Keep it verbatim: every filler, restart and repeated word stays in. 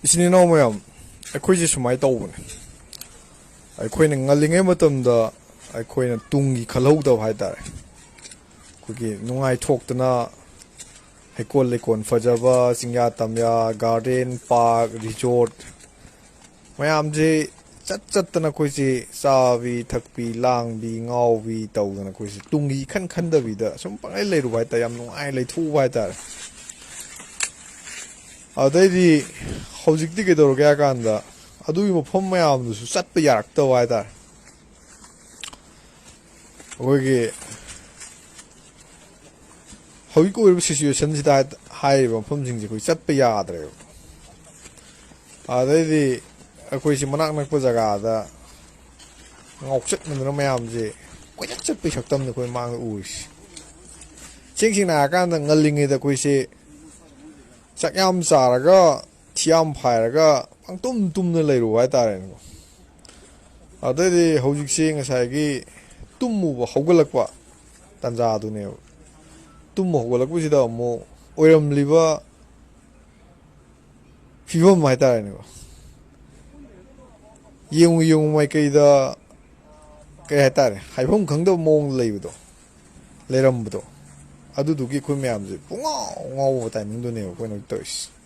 ꯏꯆꯤꯟ ꯏꯅꯥꯎ ꯃꯌꯥꯝ, ꯑꯩꯈꯣꯏꯁꯦ ꯁꯨꯃꯥꯏꯅ ꯇꯧꯕꯅꯦ꯫ ꯑꯩꯈꯣꯏꯅ ꯉꯜꯂꯤꯉꯩ ꯃꯇꯝꯗ ꯑꯩꯈꯣꯏꯅ ꯇꯨꯡꯒꯤ ꯈꯜꯍꯧꯗꯕ ꯍꯥꯏꯇꯥꯔꯦ꯫ ꯑꯩꯈꯣꯏꯒꯤ ꯅꯨꯡꯉꯥꯏꯊꯣꯛꯇꯅ ꯍꯩꯀꯣꯜ ꯂꯩꯀꯣꯜ ꯐꯖꯕ, ꯆꯤꯡꯌꯥ ꯇꯝꯌꯥ, ꯒꯥꯔꯗꯦꯟ, ꯄꯥꯔꯛ, ꯔꯤꯖꯣꯔꯠ ꯃꯌꯥꯝꯁꯦ ꯆꯠ ꯆꯠꯇꯅ ꯑꯩꯈꯣꯏꯁꯦ ꯆꯥꯕꯤ, ꯊꯛꯄꯤ, ꯂꯥꯡꯕꯤ, ꯉꯥꯎꯕꯤ ꯇꯧꯗꯅ ꯑꯩꯈꯣꯏꯁꯦ ꯇꯨꯡꯒꯤ ꯏꯈꯟ ꯈꯟꯗꯕꯤꯗ ꯁꯨꯝ ꯄꯪꯂꯩ ꯂꯩꯔꯨꯕ ꯍꯥꯏꯇꯥꯔꯦ꯫ ꯌꯥꯝ ꯅꯨꯡꯉꯥꯏ ꯂꯩꯊꯣꯛꯎꯕ ꯍꯥꯏꯇꯥꯔꯦ꯫ ꯑꯗꯩꯗꯤ ꯍꯧꯖꯤꯛꯇꯤ ꯀꯩꯗꯧꯔꯒꯦ ꯍꯥꯏ ꯀꯥꯟꯗ, ꯑꯗꯨꯒꯤ ꯃꯐꯝ ꯃꯌꯥꯝꯗꯨꯁꯨ ꯆꯠꯄ ꯌꯥꯔꯛꯇꯕ ꯍꯥꯏꯇꯥꯔꯦ꯫ ꯑꯩꯈꯣꯏꯒꯤ ꯍꯧꯖꯤꯛ ꯑꯣꯏꯔꯤꯕ ꯁꯤꯆꯨꯋꯦꯁꯟꯁꯤꯗ ꯍꯥꯏ-, ꯍꯥꯏꯔꯤꯕ ꯃꯐꯝꯁꯤꯡꯁꯦ ꯑꯩꯈꯣꯏ ꯆꯠꯄ ꯌꯥꯗ꯭ꯔꯦꯕ꯫ ꯑꯗꯩꯗꯤ ꯑꯩꯈꯣꯏꯁꯤ ꯃꯅꯥꯛ ꯅꯛꯄ ꯖꯒꯥꯗ ꯉꯥꯎꯆꯠꯅꯗꯅ ꯃꯌꯥꯝꯁꯦ ꯀꯣꯏꯆꯠ ꯆꯠꯄꯩ ꯁꯛꯇꯝꯅꯤ ꯑꯩꯈꯣꯏ ꯃꯥꯡꯗ ꯎꯔꯤꯁꯤ꯫ ꯏꯁꯦꯡ ꯁꯦꯡꯅ ꯍꯥꯏꯔꯀꯥꯟꯗ, ꯉꯜꯂꯤꯉꯩꯗ ꯑꯩꯈꯣꯏꯁꯦ ꯆꯥꯛ ꯌꯥꯝ ꯆꯥꯔꯒ, ꯊꯤꯌꯥꯝ ꯐꯥꯏꯔꯒ ꯄꯪꯇꯨꯝ ꯇꯨꯝꯅ ꯂꯩꯔꯨꯕ ꯍꯥꯏꯇꯥꯔꯦꯅꯦꯀꯣ꯫ ꯑꯗꯩꯗꯤ ꯍꯧꯖꯤꯛꯁꯦ ꯉꯁꯥꯏꯒꯤ ꯇꯨꯝꯃꯨꯕ ꯍꯧꯒꯠꯂꯛꯄ ꯇꯥꯟꯖꯥꯗꯨꯅꯦꯕ꯫ ꯇꯨꯝꯕ ꯍꯧꯒꯠꯂꯛꯄꯁꯤꯗ ꯑꯃꯨꯛ ꯑꯣꯏꯔꯝꯂꯤꯕ ꯐꯤꯕꯝ ꯍꯥꯏꯇꯥꯔꯦꯅꯦꯀꯣ, ꯌꯦꯡꯉꯨ ꯌꯦꯡꯉꯨ ꯃꯥꯏꯀꯩꯗ ꯀꯩ ꯍꯥꯏꯇꯥꯔꯦ, ꯍꯥꯏꯐꯝ ꯈꯪꯗꯕ ꯃꯑꯣꯡꯗ ꯂꯩꯕꯗꯣ, ꯂꯩꯔꯝꯕꯗꯣ, ꯑꯗꯨꯗꯨꯒꯤ ꯑꯩꯈꯣꯏ ꯃꯌꯥꯝꯁꯦ ꯄꯨꯡꯉꯥꯎ ꯉꯥꯎꯕ ꯇꯥꯏꯃꯤꯡꯗꯨꯅꯦꯕ ꯑꯩꯈꯣꯏꯅ ꯍꯧꯖꯤꯛ ꯇꯧꯔꯤꯁꯦ꯫